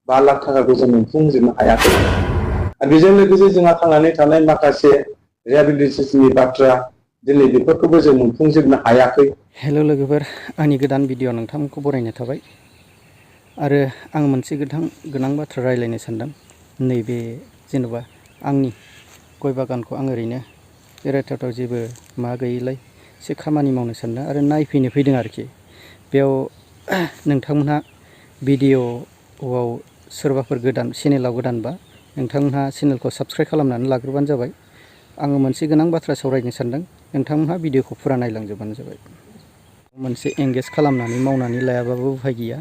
5 लाख थाखाखौ जों मोनफुंजोबनो हायाखै। आरो बेजों लोगोसे जोंहा थांनानै थानाय माखासे रिहेबिलिटेसननि बाथ्रा दिनै बेफोरखौबो जों मोनफुंजोबनो हायाखै। हेल' लोगोफोर, आंनि गोदान भिडिअ नोंथांमोनखौ बरायनाय थाबाय। आरो आं मोनसे गोनां बाथ्रा रायज्लायनो सानदों। नैबे जेनेबा आंनि गय बागानखौ आं ओरैनो बेरायथावथाव जेबो मा गैयैलाय एसे खामानि मावनो सानदों आरो नायफैनो फैदों आरोखि। बेयाव नोंथांमोनहा भिडिअ'आव सोरबाफोर गोदान चेनेलाव गोदानबा नोंथांमोनहा चेनेलखौ साबस्क्राइब खालामनानै लाग्रोबानो जाबाय। आङो मोनसे गोनां बाथ्रा सावरायनो सानदों, नोंथांमोनहा भिडिअ'खौ फुरा नायलांजोबबानो जाबाय। मोनसे एंगेज खालामनानै मावनानै लायाबाबो उफाय गैया।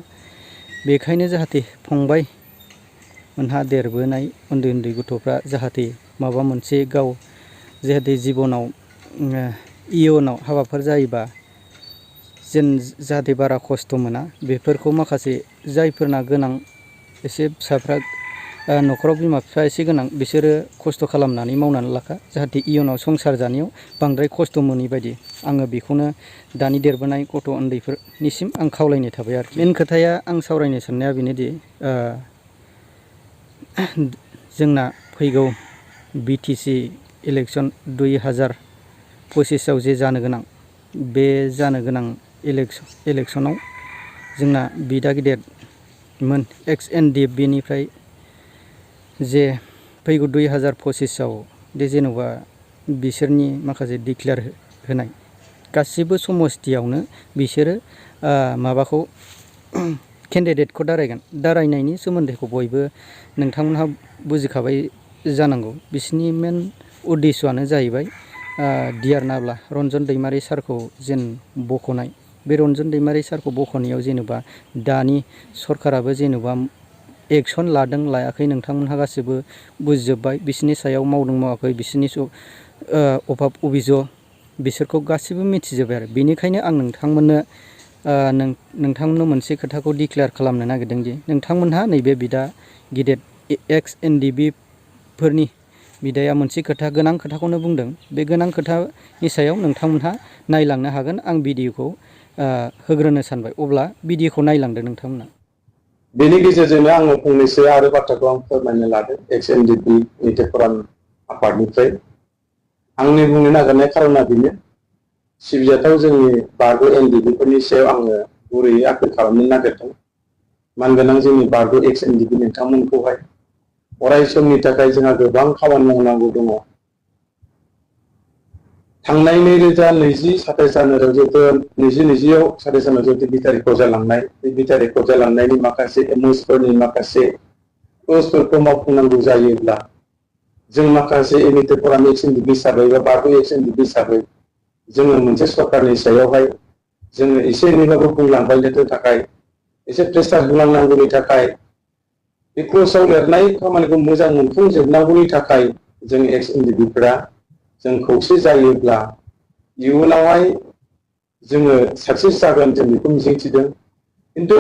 बेखायनो जाहाथे फंबाय मोनहा देरबोनाय उन्दै उन्दै गथ'फ्रा जाहाथे माबा मोनसे गाव जाहाथे जिबनाव इयुनाव हाबाफोर जायोबा जेन जाहाथे बारा खस्थ' मोना, बेफोरखौ माखासे जायफोरना गोनां एसे फिसाफ्रा न'खराव बिमा बिफा एसे गोनां बिसोरो खस्थ' खालामनानै मावनानै लाखा, जाहाथे इयुनाव संसार जानायाव बांद्राय खस्थ' मोनै बायदि। आङो बेखौनो दानि देरबोनाय गथ' उन्दैफोरनिसिम आं खावलायनाय थाबाय आरोखि। मेन खोथाया आं सावरायनो साननाया बेनोदि जोंना फैगौ BTC इलेक्सन 2025आव जे जानो गोनां, बे जानो गोनां इलेक्सनाव जोंना बिदा गिदिरमोन XNDF निफ्राय जे फैगौ 2025आव दे जेन'बा बिसोरनि माखासे डिक्लेयार होनाय गासिबो समस्थियावनो बिसोरो माबाखौ केन्डिडेटखौ दारायनायनि सोमोन्दैखौ बयबो नोंथांमोनहा बुजिखाबाय जानांगौ। बिसोरनि मेन उद्देस्यआनो जाहैबाय डिआर नाब्ला रन्जन दैमारि सारखौ जेन बख'नाय। बे रन्जन दैमारि सारखौ बख'नायाव जेनेबा दानि सरकाराबो जेनेबा एक्सन लादों लायाखै नोंथांमोनहा गासिबो बुजिजोब्बाय। बिसोरनि सायाव मावदों मावाखै, बिसोरनि अभाब अभिज बिसोरखौ गासिबो मिथिजोब्बाय आरो। बेनिखायनो आं नोंथांमोननो मोनसे खोथाखौ डिक्लेयार खालामनो नागिरदों दि नोंथांमोनहा नैबे बिदा गिदिर XNDB फोरनि बिदाया मोनसे गोनां खोथाखौनो बुंदों। बे गोनां खोथानि सायाव नोंथांमोनहा नायलांनो हागोन। आं भिडिअ'खौ होग्रोनो सानबाय, अब्ला भिडिअ'खौ नायलांदो नोंथांमोना। बेनि गेजेरजोंनो आङो फंनैसो आरो बाथ्राखौ आं फोरमायनो लादों XNDP निथि फरान आफादनिफ्राय। आंनि बुंनो नागिरनाय खारना बेनो, सिबिजाथाव जोंनि बारग' NDP फोरनि सायाव आङो गुरैयै आपिल खालामनो नागिरदों। मानगोनां जोंनि बारग' XNDP नोंथांमोनखौहाय अराय समनि थाखाय जोंहा गोबां खामानि मावनांगौ दङ। थांनाय 2020 27 जानुवारियाव जिहेतु 2020आव 27 जानुवारियाव जिहेतु बिटारिखौ जालांनाय, बे बिटारिखौ जालांनायनि माखासे एमअसफोरनि माखासे पस्टफोरखौ मावफुंनांगौ जायोब्ला जों माखासे निथि फरान XNDP हिसाबै बा बारग' XNDP हिसाबै जोङो मोनसे सरकारनि सायावहाय जोङो एसे एनैबाबो बुंलांबायनो थाखाय, एसे प्रेसार होलांनांगौनि थाखाय, बे पस्टआव लिरनाय खामानिखौ मोजां मोनफुंजोबनांगौनि थाखाय जों XNDP-फोरा जों खौसे जायोब्ला इयुनावहाय जोङो साक्सेस जागोन, जों बेखौ मिजिंथिदों। खिन्थु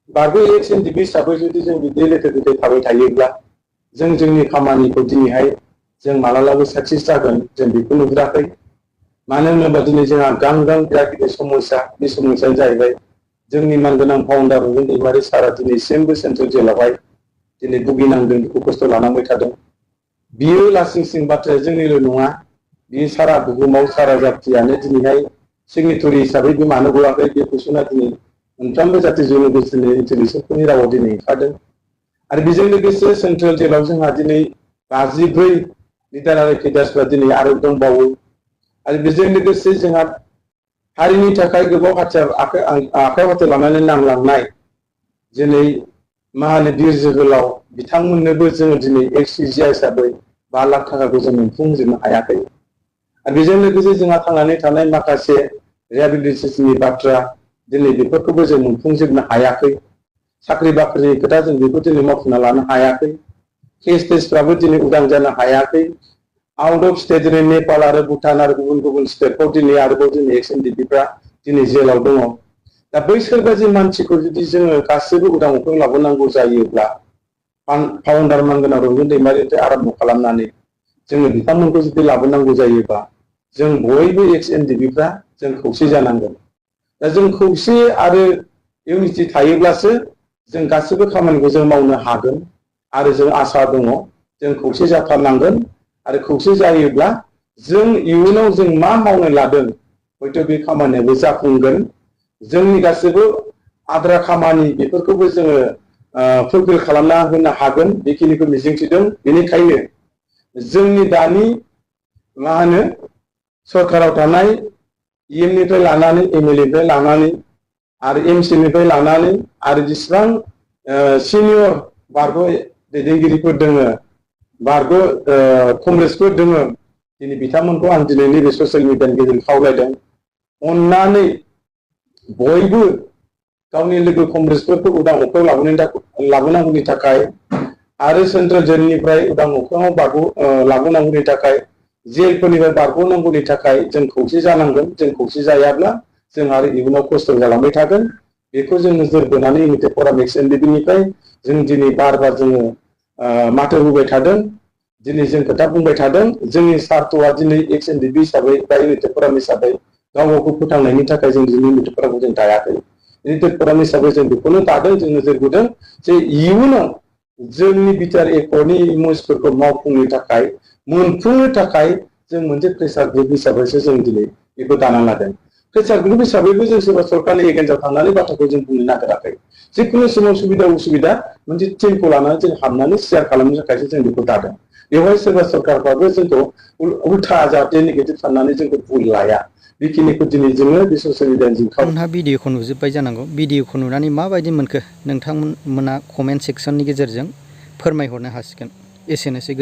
बारग' XNDP हिसाबै जुदि जों बिदि लेथेर फेथेर थाबाय थायोब्ला जों जोंनि खामानिखौ दिनैहाय जों मालाबाबो साक्सेस जागोन जों बेखौ नुहुराखै। मानो होनोबा दिनै जोंहा गां बिराद गिदिर समस्या, बे समस्यानो जाहैबाय जोंनि मानगोनां फाउन्डार रन्जन दैमारि सारा दिनैसिमबो सेन्ट्रेल जेलावहाय दिनै भुगिनांदों, दुखु खस्थ' लानांबाय थादों। बियो लासिं सिं बाथ्राया जोंनिल' नङा, बियो सारा बुहुमाव सारा जाथियानो दिनैहाय सिगनेटरि हिसाबै गोमानो गवाखै। बे कुइसना दिनै मोनफ्रोमबो जाथि जन'गोष्ठीनि इन्टेलिजेन्सफोरनि रावाव दिनै ओंखारदों। आरो बेजों लोगोसे सेन्ट्रेल जेलाव जोंहा दिनै 54 लिडार केडार्सफ्रा दिनै आरो दंबावो। आरो बेजों लोगोसे जोंहा हारिनि थाखाय गोबाव आखाइ हाथियार लानानै नांलांनाय दिनै मा होनो बिर जोहोलाव बिथांमोननोबो जोङो दिनै XCGI हिसाबै 5 लाख थाखाखौ जों मोनफुंजोबनो हायाखै। आरो बेजों लोगोसे जोंहा थांनानै थानाय माखासे रिहेबिलिटेसननि बाथ्रा दिनै बेफोरखौबो जों मोनफुंजोबनो हायाखै। साख्रि बाख्रिनि खोथा जों बेखौ दिनै मावफुंना लानो हायाखै। केसफ्राबो दिनै उदां जानो हायाखै। आउट अफ स्टेट दिनै नेपाल आरो भुटान आरो गुबुन गुबुन स्टेटफ्राव दिनै आरोबाव दिनै XNDP-फ्रा दिनै जेलाव दङ। दा बैसोर बायदि मानसिखौ जुदि जोङो गासैबो उदां अख्रां लाबोनांगौ जायोब्ला फाउन्डार मानगोनां रन्जन दैमारिनिफ्राय आरम्भ खालामनानै जोङो बिथांमोनखौ जुदि लाबोनांगौ जायोबा जों बयबो XNDP-फ्रा जों खौसे जानांगोन। दा जों खौसे आरो इउनिटि थायोब्लासो जों गासैबो खामानिखौ जों मावनो हागोन आरो जों आसा दङ जों खौसे जाथारनांगोन आरो खौसे जायोब्ला जों इयुनाव जों मा मावनो लादों हयथ' बे खामानियाबो जाफुंगोन जोंनि गासैबो आद्रा खामानि बेफोरखौबो जोङो फुलफिल खालामना होनो हागोन बेखिनिखौ मिजिंथिदों बेनिखायनो जोंनि दानि मा होनो सरकाराव थानाय निफ्राय लानानै एमएलए निफ्राय लानानै आरो एमसि निफ्राय लानानै आरो जेसेबां सिनियर बारग' दैदेनगिरिफोर दोङो बारग' कंग्रेसफोर दोङो दिनै बिथांमोनखौ आं दिनै नैबे ससियेल मिडियानि गेजेरजों खावलायदों अननानै बयबो गावनि लोगो कंग्रेसफोरखौ उदां अख्राङाव लाबोनांगौनि थाखाय आरो सेन्ट्रेल जेलनिफ्राय उदां अख्राङाव लाबोनांगौनि थाखाय जेलफोरनिफ्राय बारग'नांगौनि थाखाय जों खौसे जानांगोन जों खौसे जायाब्ला जों आरो इयुनाव खस्थ' जालांबाय थागोन बेखौ जों नोजोर बोनानै इउनाइटेड फराम एक्स एनडिपिनिफ्राय जों दिनै बार बार जोङो माथो होबाय थादों दिनै जों खोथा बुंबाय थादों जोंनि सार्थ'आ दिनै एक्स एनडिपि हिसाबै बा इउनाइटेड फराम हिसाबै गाव गावखौ फोथांनायनि थाखाय जों दिनै इउनाइटेड फरामखौ जों दायाखै इउनाइटेड फराम हिसाबै जों बेखौनो दादों जों नोजोर बोदों जे इयुनाव जोंनि बिटिआर एकर्डनि इमोसफोरखौ मावफुंनो थाखाय मोनफुंनो थाखाय जों मोनसे प्रेसार ग्रुप हिसाबैसो जों दिनै बेखौ दाना लादों प्रेसार ग्रुप हिसाबैबो जों सोरबा सरकारनि एगेन्स्टआव थांनानै बाथ्राखौ जों बुंनो नागिराखै जिखुनु समाव सुबिदा उसुबिदा मोनसे टिमखौ लानानै जों हाबनानै शेयार खालामनो थाखायसो जों बेखौ दादों बेवहाय सोरबा सरकारफ्राबो जोंखौ उल्था जाहाथे नेगेटिभ साननानै जोंखौ भुल लाया बेखिनिखौ दिनै जोङो बे ससियेल मिडियानि नोंथांमोनहा भिडिअखौ नुजोब्बाय जानांगौ भिडिअखौ नुनानै माबायदि मोनखो नोंथांमोना कमेन्ट सेक्सननि गेजेरजों फोरमायहरनो हासिगोन एसेनोसै।